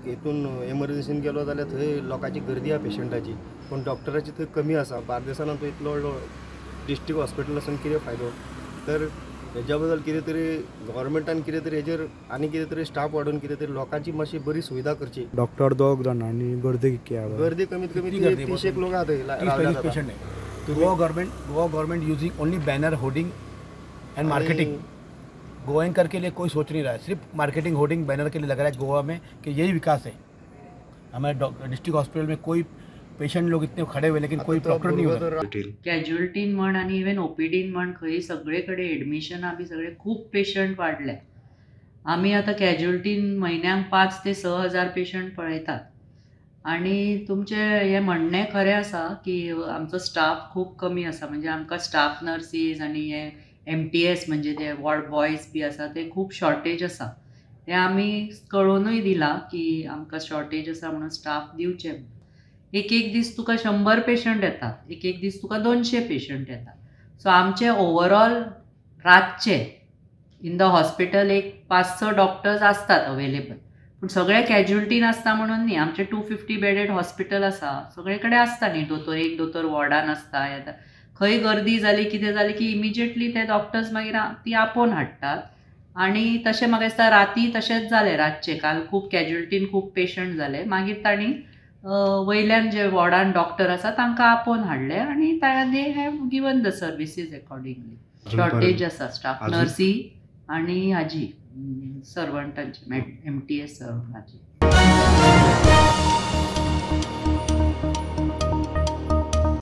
हेतून एमर्जन्सीन गेलो जाल्यार थंय लोकांची गर्दी आसा पेशंटाची, पूण डॉक्टराची थंय कमी आसा. बार्देसांत आमचो इतलो व्हडलो डिस्ट्रिक्ट हॉस्पिटल आसून कितें फायदो? तर हेज्या बद्दल कितें तरी गव्हर्मेंटान कितें तरी हेजेर आनी कितें तरी स्टाफ वाडोवन कितें तरी लोकांची मातशी बरी सुविधा करची. डॉक्टर दोग जाण आनी गर्दी कितकी आहा? गर्दी कमीत कमी 30 लोक आहा थंय. Patient. Goa government using only banner hoarding and marketing. गोएंकर के लिए कोई सोच नहीं रहा है, सिर्फ मार्केटिंग होर्डिंग बैनर के लिए लग रहा है गोवा में कि यही विकास है. हमारे डिस्ट्रिक्ट हॉस्पिटल में कोई पेशेंट लोग इतने खड़े हुए लेकिन कोई डॉक्टर नहीं होता. कॅज्युअलिटीन म्हण आनी इवन ओपीडीन म्हण खंय सगळे कडेन एडमिशनां बी सगळे खूब पेशंट वाडले. आमी आतां कॅज्युअलिटीन म्हयन्याक 5 ते 6 हजार पेशंट पळयतात. आनी तुमचें हें म्हणणें खरें आसा की आमचो स्टाफ खूब कमी आसा. म्हणजे आमकां स्टाफ नर्सीज आनी हे MTS म्हणजे ते वॉर्ड बॉयज बी आसा ते खूब शॉर्टेज आसा. हें आमी कळोवनूय दिलां की आमकां शॉर्टेज आसा म्हणून स्टाफ दिवचे. एक एक दीस तुका 100 पेशंट येतात, एक एक दीस तुका 200 पेशंट येतात. सो आमचे ओवरऑल रातचे इन the hospital एक 5-6 डॉक्टर्स आसतात अवेलेबल, पूण सगळे कॅज्युअलिटीन आसता म्हणून न्ही. आमचे 250 बेडेड हॉस्पिटल आसा, सगळे कडेन आसता न्ही दोतोर, एक दोतोर वॉर्डान आसता. येता खंय गर्दी जाली कितें जाली की इमिजिएटली ते डॉक्टर्स मागीर ती आपोवन हाडटात. आनी तशें म्हाका दिसता राती तशेंच जालें. रातचें काल खूब कॅज्युअलिटीन खूब पेशंट जाले, मागीर तांणी वयल्यान जे वॉर्डान डॉक्टर आसा तांकां आपोवन हाडले आनी they have given the services accordingly. Shortage आसा स्टाफ नर्सी आनी हाजी सर्वंटांची, MTS सर्वंटाची.